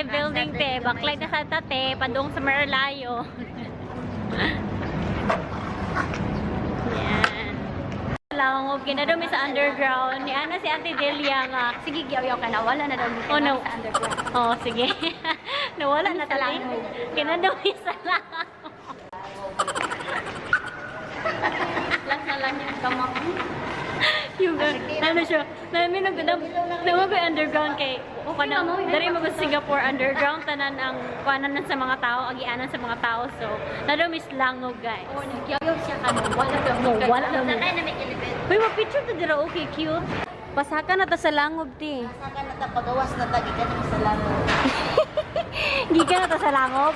building te. Baklay na sa tate, padung sa Merlion. Yan. Lang, kinadumi sa underground. Ni Ana si Ate Delia nga. Sige, giyaw ka na. Wala na daw Oh, no. sa underground. Oh, sige. Nawala na Sa tali. langob. Kinadumi sa langob. Lang na lang yung kamang. Yung, ano siya, namin nag naman ko underground kay o kana dari mo Singapore underground tanan ang kuanan sa mga tao, agianan sa mga tao, so nadumi sa langob, guys. Oh, nagyaw siya ka na. Wala daw. No, wala daw. Sakay na may elevator. Uy, ma-picture to dira, okay, cute. Pasaka na ta sa langob, ti. Saka na ta pagawas na ta gikan mo sa langob. Gikan na ta sa langob.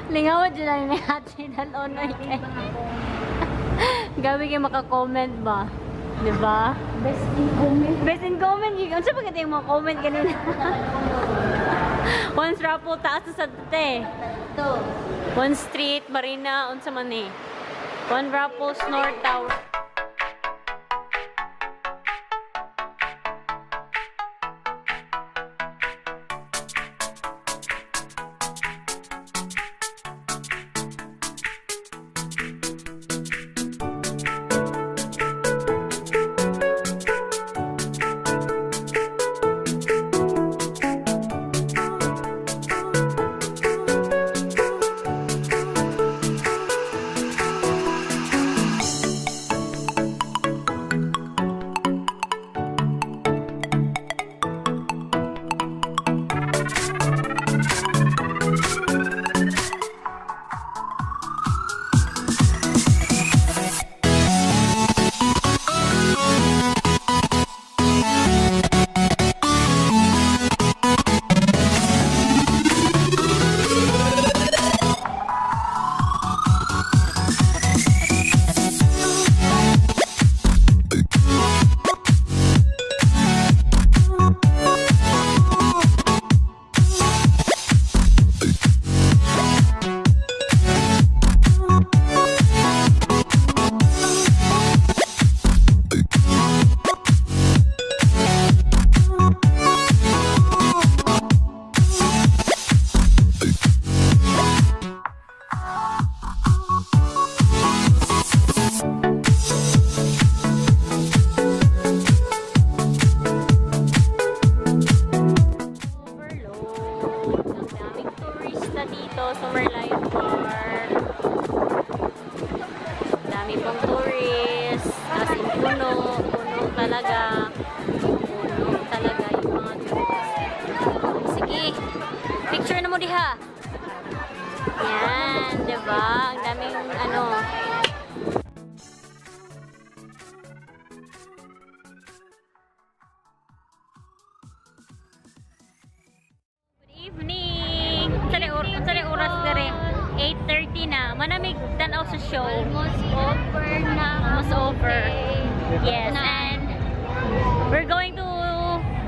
Lingawan dyan na ni Ate Dalonoy kay. Gabi kayo maka-comment ba? Di ba? Best in comment. Best in comment. Ano sa pagkita yung mga comment kanina? Once raffle, taas na sa te. Ito. One Street, Marina, unsa man eh. One Raffles North Tower. Overload. Ang daming turista dito sa Merlion Park. Dami pong tourist. As in, puno. Puno talaga. Puno talaga yung mga tourist. Sige. Picture na mo diha. Yan, 'di ba? Ang daming ano. Good evening. Unsa ni oras dire? 8:30 na. Manamig tan-aw sa show. Almost over na. Almost over. Yes, and we're going to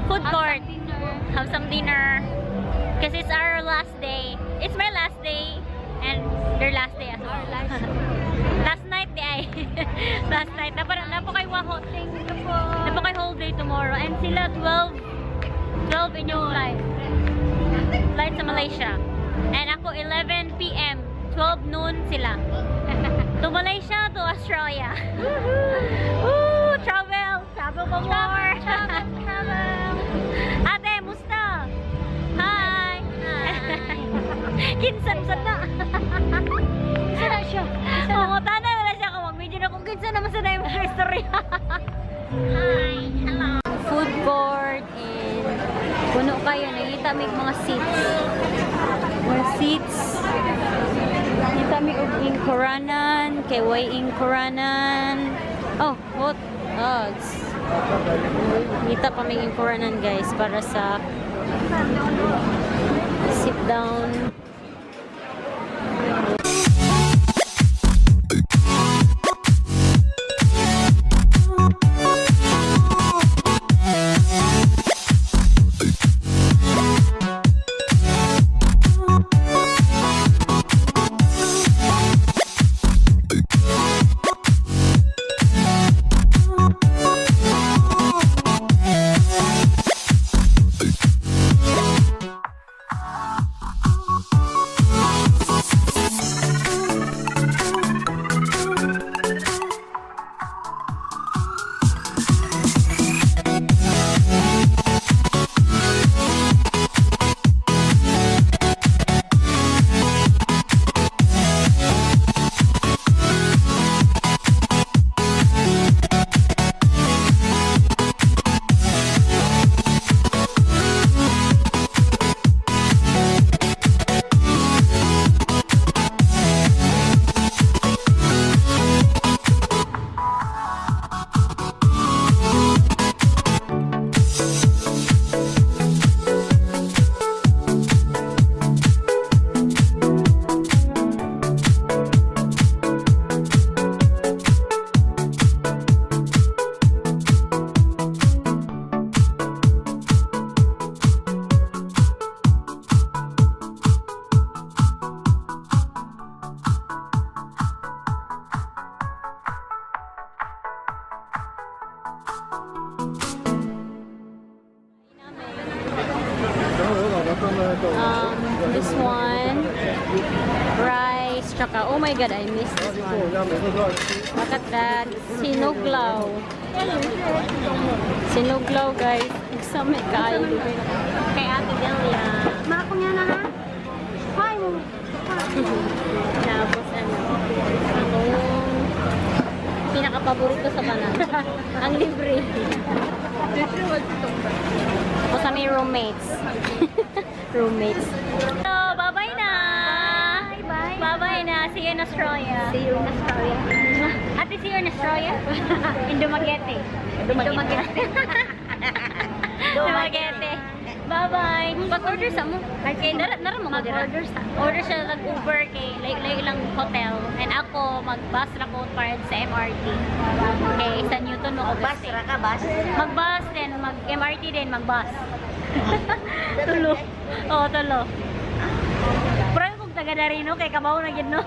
food Have court. some dinner. Have some dinner. Because it's our last day. It's my last day and their last day as well. Our last Last night di ay. Last night. Napa kay waho. Thank you po. Napa kay whole day tomorrow. And sila 12 inyong flight. Flight sa Malaysia. And ako 11 p.m. 12 noon sila. To Malaysia, to Australia. Woo! Travel! Travel pa more! Travel, travel. Ate, musta? Hi! Hi. Kinsan sa na? Isa na siya. Isa na. Oo, tana na siya kung mag-video na kung kinsa naman sa na yung mga istorya. Hi. Hello. Food court and puno kayo. Nakita may mga seats. Mga seats. Nakita may og ingkuranan. Kay way ingkuranan. Oh, what? Oh, it's... Kita pa may ingkuranan, guys, para sa sit down. This one, rice, tsaka, oh my God, I missed this one. Look at that. Sinuglaw. Sinuglaw, guys. Gusto may kayo. Kay Ate Delia. Mako niya na ha? Hi mo. Tapos ano, akong pinakapaborito sa tanan. Ang libre. Tapos kami roommates. Roommates. So, bye-bye na! Bye-bye. Bye-bye na. See you in Australia. See you in Australia. Ate, see you in Australia? In Dumaguete. Dumaguete. Dumaguete. Bye-bye. Pag-order sa mo. Kay nara nara mo dira. Mag-order sa. Order siya lag Uber kay like lang hotel and ako mag-bus ra ko para sa MRT. Kay sa Newton mo ko Bus ra ka, bus. mag-bus din, mag-MRT din, mag-bus. Tulo. Oo, tulo. Pero kung taga na rin, no? Kay kabaw na gid, no?